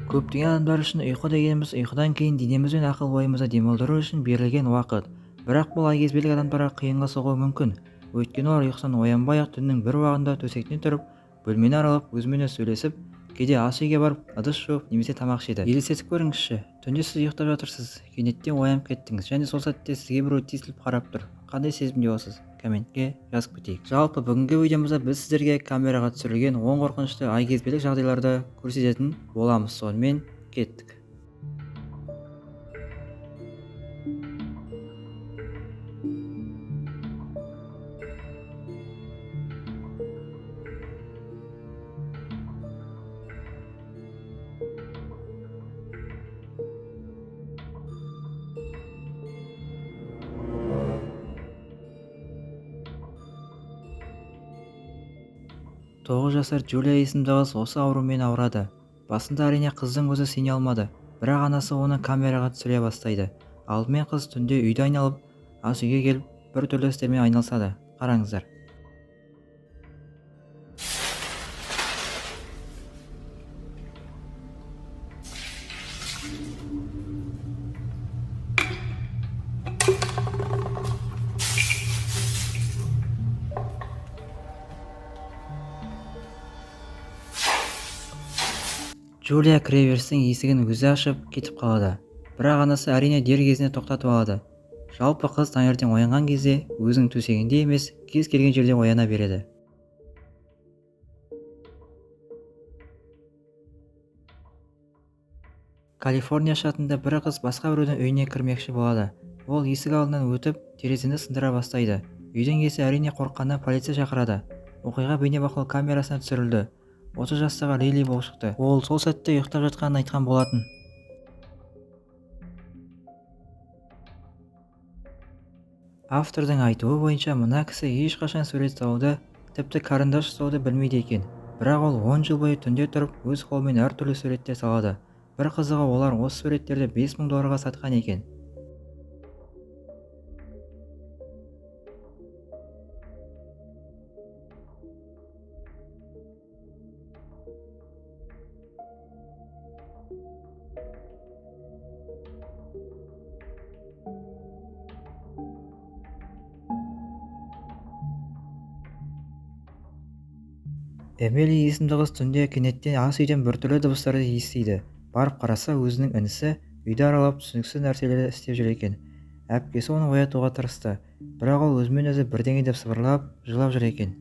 Көптеген адамдар үшін ұйқы дегеніміз ұйқыдан кейін денеміз бен ақыл-ойымызды демалдыру үшін берілген уақыт. Бірақ бұл айкезбелік адамдарға қиынға соғуы мүмкін. Өйткені олар ұйқысынан оянбай-ақ түннің бір уағында төсектен тұрып, бөлмені аралап, өзімен өзі сөйлесіп, кейде ас үйге барып, ыдыс жуып немесе тамақ ішеді. Елестетіп көріңізші, түнде сіз ұйықтап жатырсыз, кенеттен оянып кеттіңіз және сол сәтте сізге біреу тесіліп қарап тұр. Қандай сезімде боласыз? Комментке жазып кетейік. Жалпы бүгінгі видеомызда біз сіздерге камераға түсірілген 10 қорқынышты айкезбелік жағдайларды көрсететін боламыз. Сонымен кеттік. Тоғыз жасар Джулия есімді қыз осы аурумен ауырады. Басында әрине қыздың өзі сене алмады, бірақ анасы оны камераға түсіре бастайды. Алдымен қыз түнде үйді айналып, ас үйге келіп, бір түрлі істермен айналысады. Қараңыздар. Джулия кіреберістің есігін өзі ашып кетіп қалады. Бірақ анасы әрине дер кезінде тоқтатып алады. Жалпы қыз таңертең оянған кезде өзінің төсегінде емес, кез келген жерде ояна береді. Калифорния штатында бір қыз басқа біреудің үйіне кірмекші болады. Ол есік алдынан өтіп, терезені сындыра бастайды. Үйдің иесі әрине қорыққаннан полиция шақырады. Оқиға бейнебақылау камерасына түсірілді. 30 жастағы Лили болып шықты. Ол сол сәтте ұйықтап жатқанын айтқан болатын. Автордың айтуы бойынша мына кісі ешқашан сурет салуды, тіпті карандаш ұстауды білмейді екен. Бірақ ол 10 жыл бойы түнде тұрып, өз қолымен әртүрлі суреттер салады. Бір қызығы олар осы суреттерді 5000 долларға сатқан екен. Эмили есімді қыз түнде кенеттен ас үйден біртүрлі дыбыстарды естиді. Барып қараса, өзінің інісі үйді аралап түсініксіз нәрселерді істеп жүр екен. Әпкесі оны оятуға тырысты, бірақ ол өзімен өзі бірдеңе деп сыбырлап, жылап жүр екен.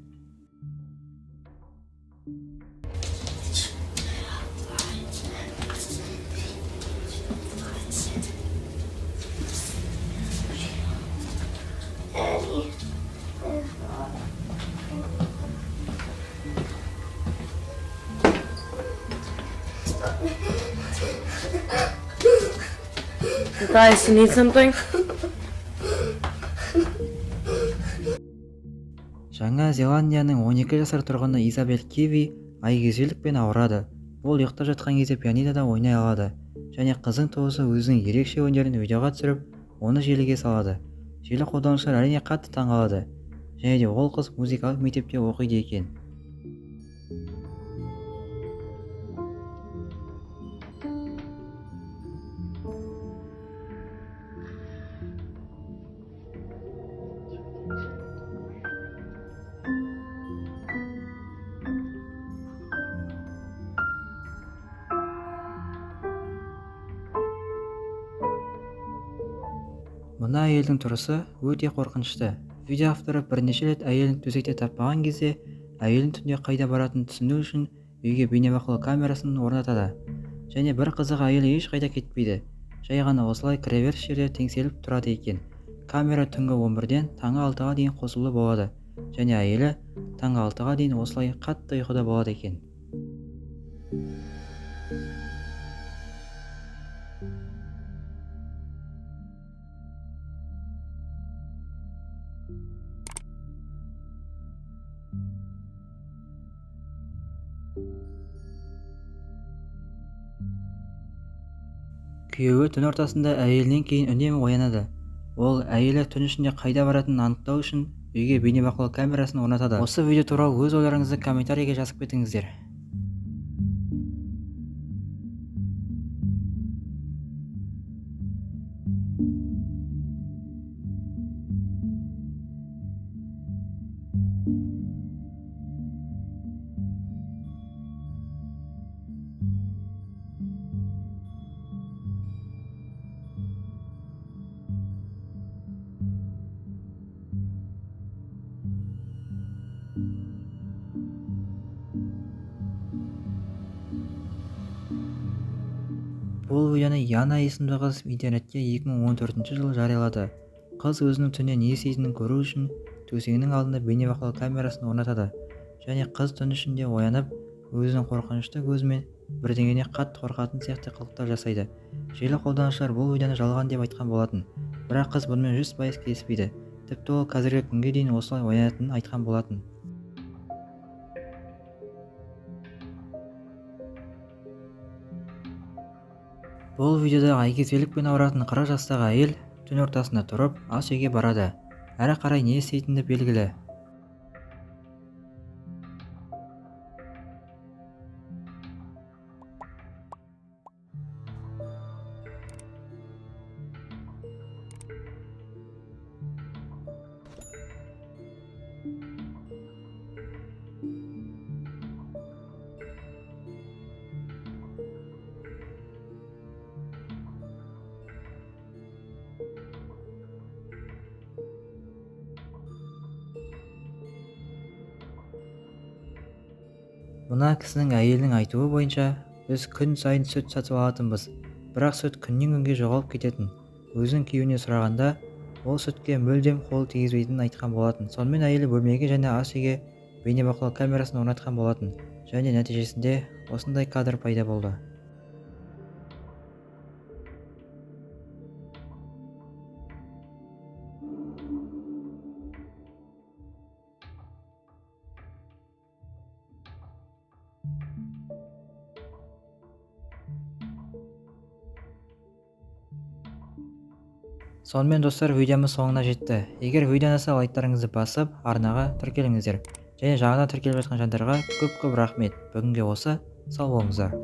You guys need something? Жаңа Зеландияның 12 жасар тұрғыны Изабель Киви айкезбелікпен ауырады. Ол ұйықтап жатқан кезде пианинода ойнай алады. Және қыздың туысы өзінің ерекше өнерін видеоға түсіріп, оны желіге салады. Желі қолданушылар әрине қатты таңғалады. Және де ол қыз музыкалық мектепте оқиды екен. Мына әйелдің тұрысы өте қорқынышты. Видео авторы бірнеше рет әйелін төсекте таппаған кезде, әйелін түнде қайда баратынын түсіну үшін үйге бейнебақылау камерасын орнатады. Және бір қызығы әйелі ешқайда кетпейді. Жай ғана осылай кіреберіс жерде теңселіп тұрады екен. Камера түнгі 11-ден таңғы 6-ға дейін қосулы болады. Және әйелі таңғы 6-ға дейін осылай қатты ұйқыда болады екен. Күйеуі түн ортасында әйелінен кейін үнемі оянады. Ол әйелі түн ішінде қайда баратынын анықтау үшін үйге бейнебақылау камерасын орнатады. Осы видео туралы өз ойларыңызды комментарийге жазып кетіңіздер. Бұл видеоны Яна есімді қыз интернетке 2014 жылы жариялады. Қыз өзінің түнде не істейтінін көру үшін төсегінің алдында бейнебақылау камерасын орнатады. Және қыз түн ішінде оянып, өзінің қорқынышты көзімен бірдеңеден қатты қорқатын сияқты қылықтар жасайды. Желі қолданушылар бұл видеоны жалған деп айтқан болатын. Бірақ қыз бұнымен 100% келіспейді. Тіпті ол қазіргі күнге дейін осылай оянатынын айтқан болатын. Бұл видеода айкезбелікпен ауыратын 40 жастағы әйел түн ортасында тұрып, ас үйге барады. Әрі қарай не істейтіні белгілі. Мына кісінің әйелінің айтуы бойынша, біз күн сайын сүт сатып алатынбыз, бірақ сүт күннен күнге жоғалып кететін. Өзінің күйеуіне сұрағанда, ол сүтке мүлдем қол тигізбейтінін айтқан болатын. Сонымен әйелі бөлмеге және ас үйге бейнебақылау камерасын орнатқан болатын. Және нәтижесінде осындай кадр пайда болды. Сонымен достар, видеомыз соңына жетті. Егер видео ұнаса, лайктарыңызды басып, арнаға тіркеліңіздер. Және жаңадан тіркеліп жатқан жандарға көп-көп рахмет. Бүгінге осы, сау болыңыздар.